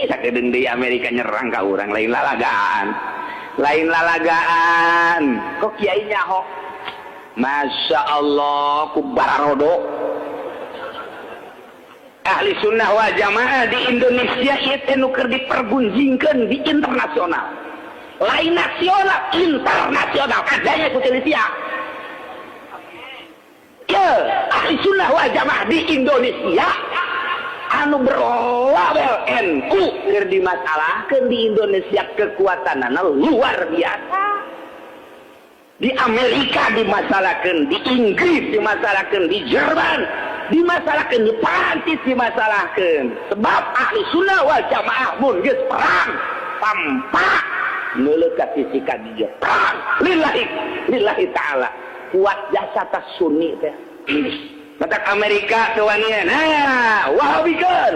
Sakedeung deui Amerika nyerang ka urang, lain lalagaan. Lain lalagaan. Kok kiai nyaho? Masya Allah, ku bararodo. Ahli sunnah wal jamaah di Indonesia itu nu keur dipergunjingkeun di internasional. Lain nasional, internasional. Adanya ku Indonesia. Ya, ahli sunnah wal jamaah di Indonesia anu berlabel NU keur dimasalahkeun di Indonesia, kekuatanana luar biasa. Di Amerika dimasalahkan, di Inggris dimasalahkan, di Jerman dimasalahkan, di Prancis dimasalahkan. Sebab ahli sunnah wal jamaah mun geus perang tanpa neuleuh ka sisi ka dieu, perang lillahi lillahi ta'ala. Kuat jasa tas sunni teh. Matak Amerika teu wanian. Nah, Wahabikeun.